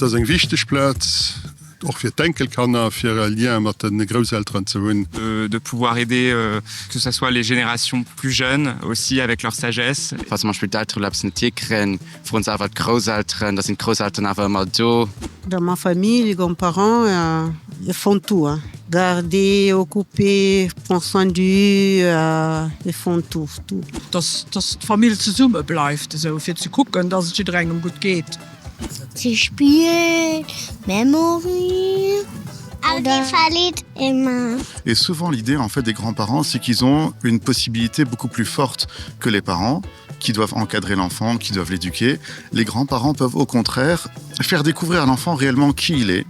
Et ass eng wichteg Plaz, och fir d'Enkelkanner, fir e Lien mat de Grousselteren ze hunn. De pouvoir aider que ça soit les générations plus jeunes aussi avec leur sagesse. Falls zum Beispill d'Elteren elo eppes net hikréien, froen se awer d'Grousselteren, da sinn d'Grousselteren awer ëmmer do. Dans ma famille, les grands-parents, ils font tout, hein. Garder, occuper, prendre soin d'eux, ils font tout, tout. Dass, dass d'Famill zesumme bleift, esou, fir ze kucken, dass et jidderengem gutt geet. Sie spielt Memory oder verliert immer. Et souvent l'idée en fait des grands-parents c'est qu'ils ont une possibilité beaucoup plus forte que les parents qui doivent encadrer l'enfant, qui doivent l'éduquer. Les grands-parents peuvent au contraire faire découvrir à l'enfant réellement qui il est.